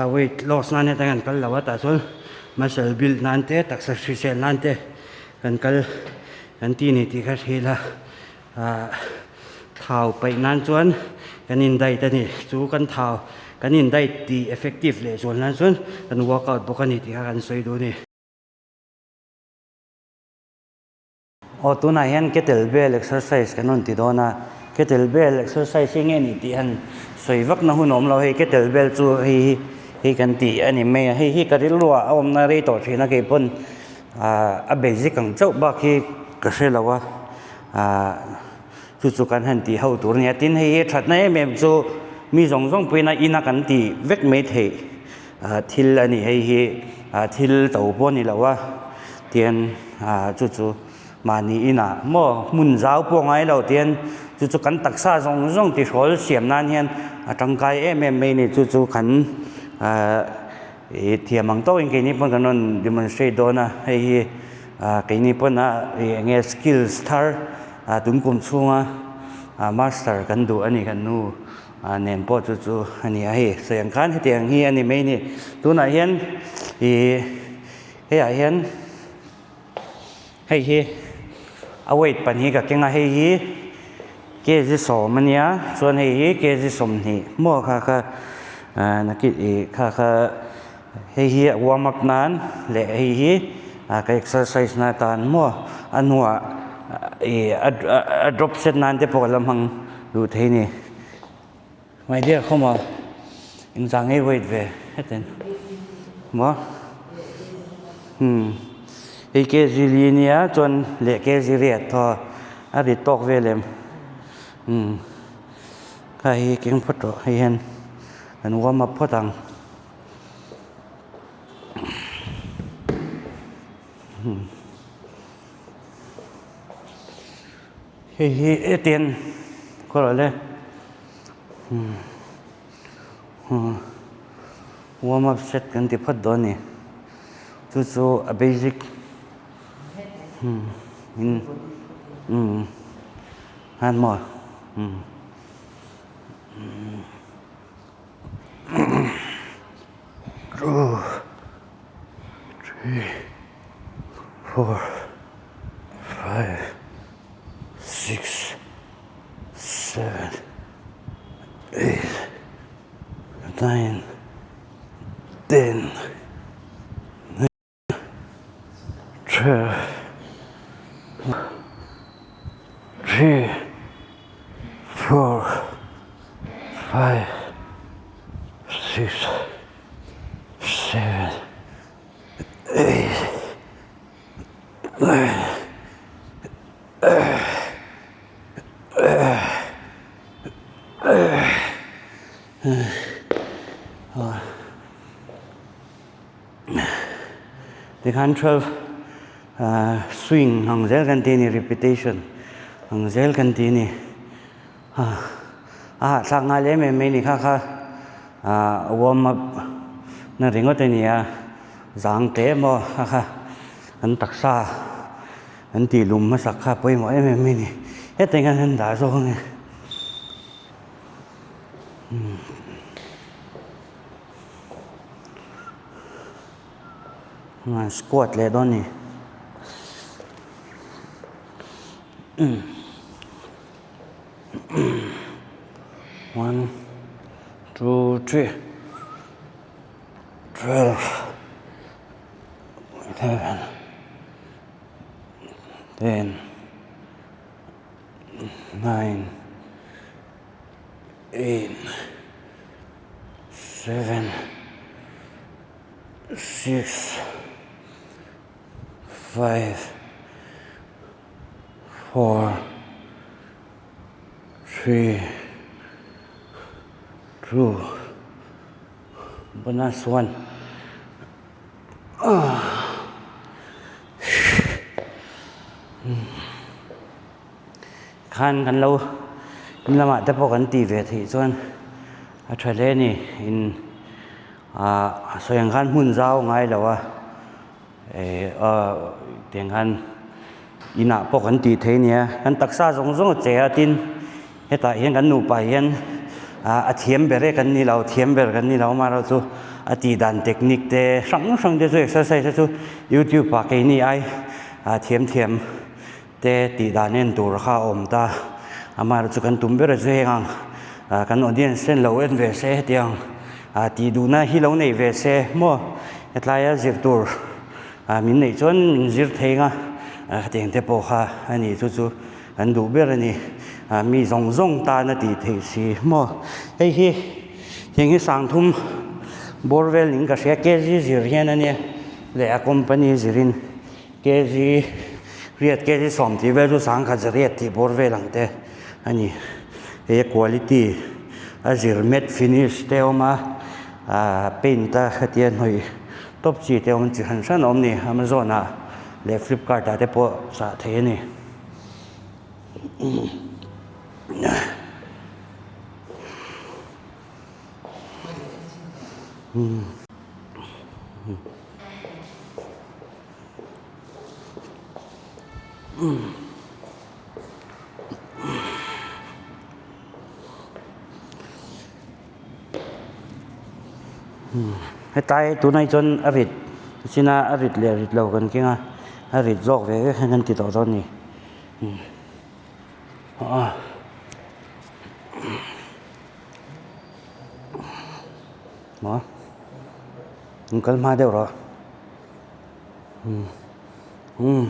Weight loss nan heta kan kal lo a tah chuan muscle build nan te taksa hrisel nan te kan kal kan ti ni tih kha hrilh a ah thau paih nan chuan kan in diet a ni chu kan thau kan in diet tih effective leh zual nan chuan kan workout bawk a ni tih kha kan sawi duh a ni. Aw tunah hian kettle bell exercise kan rawn ti dawn a, kettle bell exercise hi nge ni tih han sawi vak na hun a awm lo hei kettle bell chu hei hi hei kan tih a ni mai a, hei hi ka rilruah a awmna rei tawh thin a kei pawn ah a basic ang chauh bak hi ka hre lo a, ah chu chu kan han tih ho tur a ni a, tin hei hi thatna em em chu mi zawng zawng pawhin a ina kan tih vek mai theih ah thil a ni hei hi ah thil to pawh a ni lo a tian ah chu chu mahni inah maw hmun zau pawh ngai lo tian chu chu kan taksa zawng zawng tihrawl siam nan hian a tangkai em em mai a ni chu chu kan ah ih thiam ang tawkin keini pawn kan rawn demonstrate dawn a hei hi ah keini pawn a ih eng nge skills thar ah tun kum chhunga ah master kan duh a ni kan nu. Ah nen pawh chu chu a ni a hei sawi ang khan hetiang hi a ni mai a ni tunah hian ih hei ah hian hei hi a weight pahnih ka keng a hei hi kg sawm a nia chuan hei hi kg 20 maw kha kha ah nakih ih kha kha hei hi a warm up nan leh hei hi ah ka exercise na atan maw a hnuah ih a drop set nan te pawh ka la hmang duh thei a ni. My dear khawma engzah ngei wait ve heten maw umm hei kg li ania chuan leh kg riat thaw a rit tawk vel em umm kha hi keng phawt rawh hei hian kan warm up phawt ang umm hei hi hetiang khaw rawh le warm up set kan ti phawt dawn a ni chu chu a basic umm han maw umm. Two three four five six seven eight nine ten 12 3 4 5 6 7 8 9 Tikhan 12 swing ang zel kan ti a ni repetition ang zel kan ti a ni a hahthlak nghal em em mai a ni kha kha ah warm up na ringawt a ni a zang te emaw kha kha an taksa an tih lum hmasak kha pawimawh em em mai a ni hetiang hian an dah zawk ang e. Squat leh dawn ni. One, two, three, 12, 11, 10, 9, 8, 7, 6, 5, 4, 3, 2, bonus 1. Khan kan lo in lamah te pawh kan tih ve theih chuan a tha hle a ni in ah sawi ang khan hmun zau ngai lo a eh ah tiang khan. Inah pawh kan tih thei a nia kan taksa zawng zawng a che a tin hetah hian kan nupa hian ah a thiam ber e kan ni lo thiam ber kan ni lo amaherawhchu a tih dan technique te hrang hrang te chu exercise te chu youtube ah keini ai ah thiam thiam te tih dan en tur kha a awm ta amaherawhchu kan tum ber a chu heng ang ah kan audience ten lo en ve se hetiang ah tih duhna hi lo nei ve se maw hetlai a zir tur ah min neih chuan min zir thei ang a hetiang te pawh kha a ni chu chu kan duh ber a ni ah mi zawng zawng tan a tih theih si maw hei hi heng hi sangthum bawr vel in ka hria kg zir hian a nia leh a company zirin. Kg riat kg sawm tih vel chu sangkhat zariat tih bawr vel ang te a ni. Hei a quality a zir matte finish te a awm a, ah paint a hetia hnawih tawp chi te a awm chi hran hran a awm a ni Amazon ah leh Flipkart ah te pawh chah theih a ni. Hetlai tunah hi chuan a rit china a rit leh rit lo kan keng a a rit zawk ve vek hian kan ti tawh dawn a ni. Maw in kal hma deuh rawh umm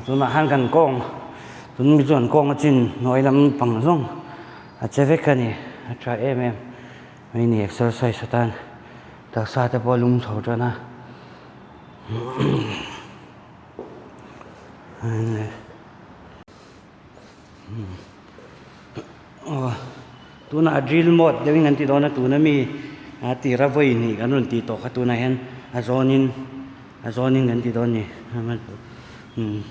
Tunah khan kan kawng tun mi chuan kawng a chin hnuai lam pang zawng a che vek a ni a tha em em mai ni exercise atan taksa te pawh a lum chho tan a. Aw tunah a drill mode deuhin an ti dawn a tuna mi a tira vawi hnih kan rawn tih tawh kha tunah hian a zawnin a zawnin kan ti dawn a ni umm.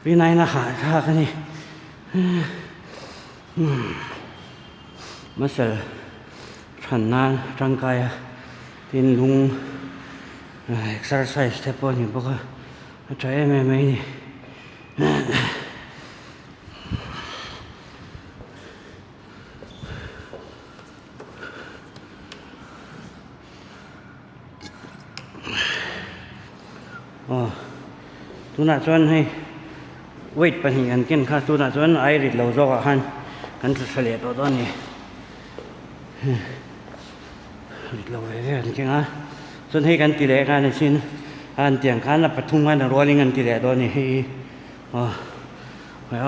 Rinai na hah thlak a ni. Muscle than nan tangkai a tin lung exercise te pawh a ni bawk a a tha em em mai a ni. Aw tunah chuan hei weight pahnih kan ken kha tunah chuan ai rit lo zawk ah khan kan tla thla leh tawh dawn a ni rit lo ve ve an keng a chuan hei kan ti leh khan a chin a an tiang khan a pathum khan a rualin an ti leh dawn a ni hei aw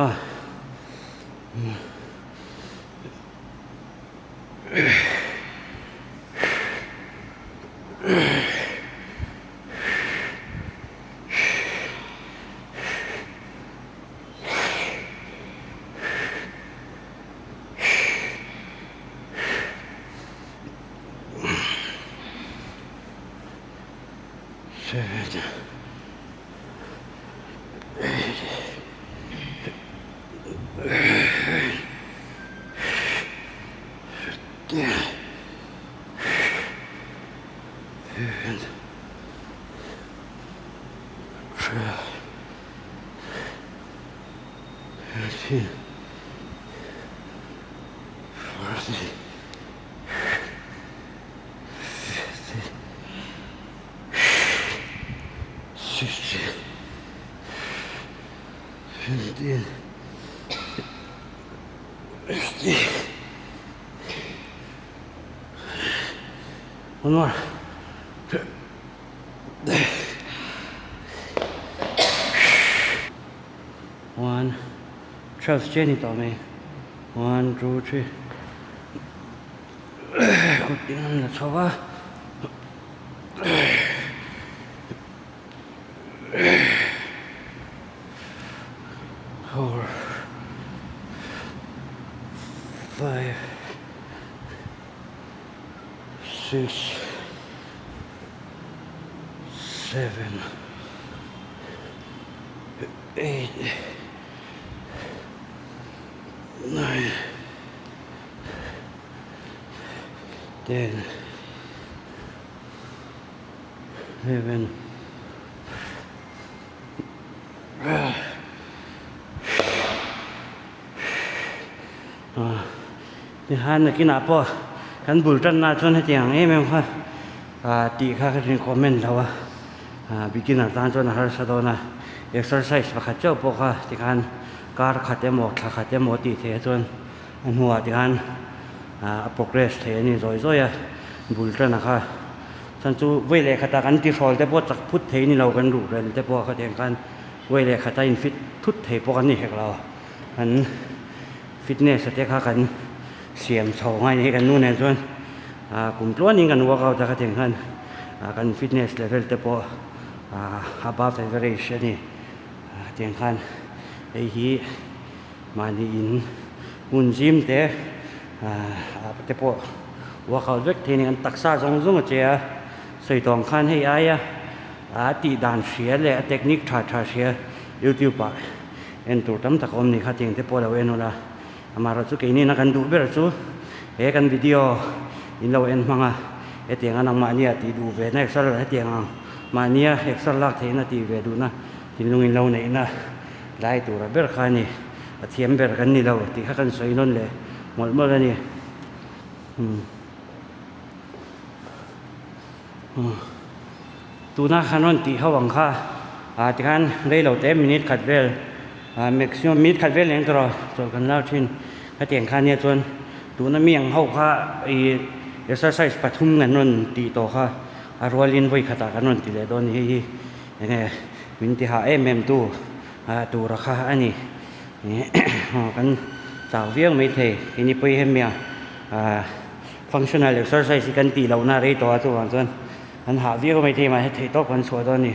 aw. 7, 8, 10, 11, 12, 13, 14, 15, 16, 17, 18. One more. One, 12 che ni tawh mai. One, two, three. Kut ding an la chho a. Four, five, six, seven, eight, nine, 10, 11, Tihian nakinah pawh kan bul tanna chuan hetiang em em kha tih kha ka comment lo a, beginner tan chuan a harsa dawn a, exercise pakhat chauh pawh kha tikhan kar khat emaw thla khat emaw tih theih chuan a hnuah tikhan a progress thei a ni zawi zawi a, bul tana kha chuan chu vawi leh khatah kan tihrawl te pawh chak phut thei ni lo kan ruh rel te pawh khatiang khan vawi leh khata in fit thut thei pawh kan ni hek lo kan fitness te kha kan siam chho ngai ni kan nu nen chuan kum tluanin kan workout a khatiang khan kan fitness level te pawh above average a ni khatiang khan hei hi. Mahni in hmun zim te ah te pawh workout vek thei a ni. An taksa zawng zawng a che a, sawi tawng khan hei aia a tih dan hria leh a technique tha tha hria youtube ah en tur tam tak a awm ni kha tiang te pawh lo en ula. Amaherawhchu keini na kan duh ber chu he kan video in lo en hmang a, hetiang a nangmahnia tih duh ve na exer hetiang ang mahnia exer lak theihna tih ve duhna thinlung in lo neihna. Lai tura ber kha a ni, a thiam ber kan ni lo tih kha kan sawi nawn leh mawlh mawlh a ni. Umm tuna khan rawn tih ho ang kha ah tikhan rei lo te minute khat vel ah maximum minute khat vel eng tawrh chawlh kan lak thin hetiang kha nia chuan tuna mi ang ho kha ih exercise pathum kan rawn tih tawh kha a rualin vawi khatah kan rawn ti leh dawn a ni hei hi. Enge min ti hah em em tu tura kha a ni. Kan chau viau mai thei. Keini pawh hi hemi functional exercise hi kan tih lohna rei tawh a chuvang chuan kan hah viau mai thei mahse theih tawk kan chhuah dawn a ni.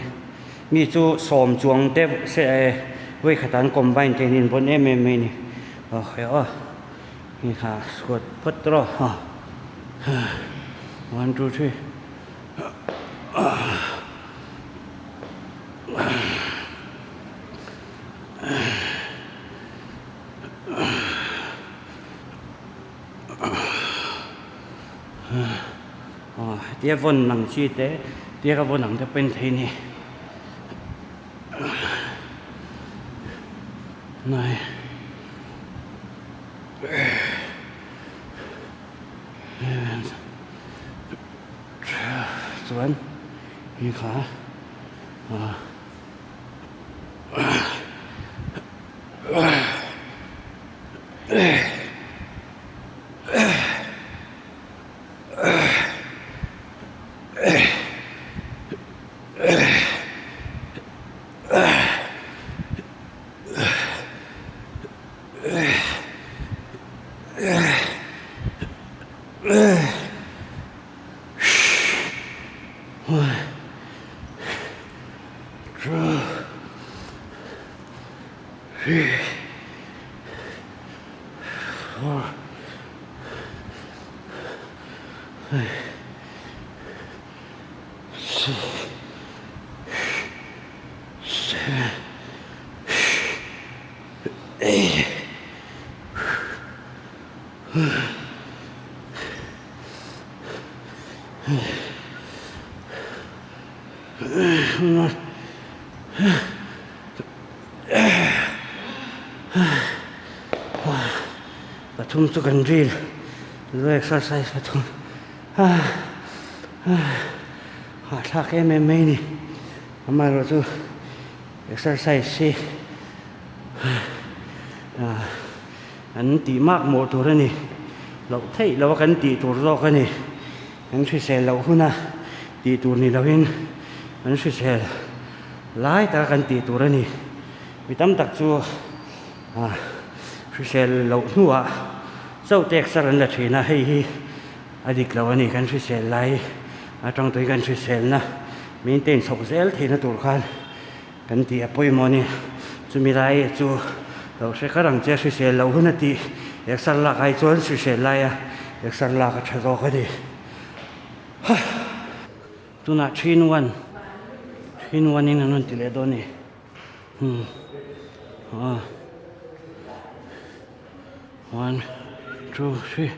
Mi chu sawm chuang te vawi khatah an combine thei a ni an bawn em em mai a ni. Aw he aw hei kha squat phawt rawh 1 2 3. Hetia vawn ang chi te tia ka vawn ang te pawhin thei a ni. Chuan hi kha ah Pathum chu kan ril exercise pathum hahthlak em em mai a ni amaherawh chu exercise hi an tih mak mawh tur a ni loh theih loh a kan tih tur zawk a ni kan hrisel loh huna tih tur ni lovin kan hrisel lai taka kan tih tur a ni mi tam tak chu hrisel loh hnuah chauh te exer an la thin a hei hi a dik lo a ni kan hrisel lai atang tawhin kan hriselna maintain chhoh zel theihna tur khan kan tih a pawimawh a ni chumi lai chu lo hre kar ang che hrisel loh hun a tih exer lak ai chuan hrisel laia exer lak a tha zawk a ni ha tunah thin one thin one in an rawn ti leh dawn a ni hmm ah one two three.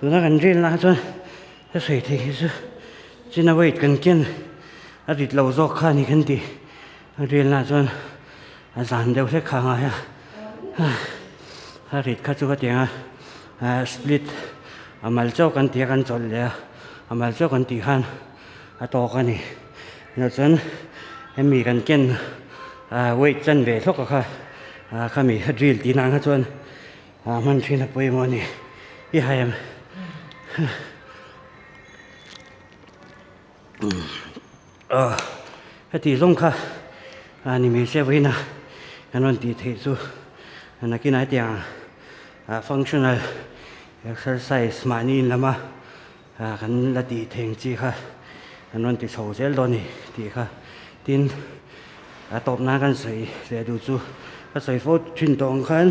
Tuna kan drill na chuan ka sawi theih hi chu china weight kan ken a rit lo zawk kha a ni kan tih a drill na chuan a zan deuh hlek kha a ngai a a rit kha chu ka ti ang a split a mal chauh kan ti a kan chawlh leh a a mal chauh kan tih khan a tawk a ni chuan hemi kan ken weight chanve hlawk a kha khami drill tih nan kha chuan. Ah hman thin a pawimawh a ni i hai em ah heti zawng kha a ni mai se vawiin a kan rawn tih theih chu nakinah hetiang ah functional exercise mahni in lama ah kan la tih theih ang chi kha kan rawn ti chho zel dawn a ni tih kha tin a tawp nan kan sawi leh duh chu ka sawi fo thin tawh ang khan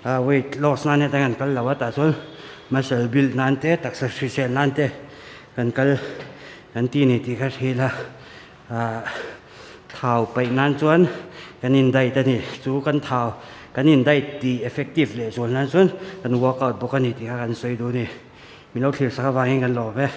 ah weight loss nan hian kan kal lo a tah chuan muscle build nan te taksa hrisel nan te kan kal kan ti a ni tih kha hrilh a ah thau paih nan chuan kan in diet a ni chu kan thau kan in diet tih effective leh zual nan chuan kan workout bawk a ni tih kha kan sawi duh a ni. Min lo thlir sak avangin kan lawm e.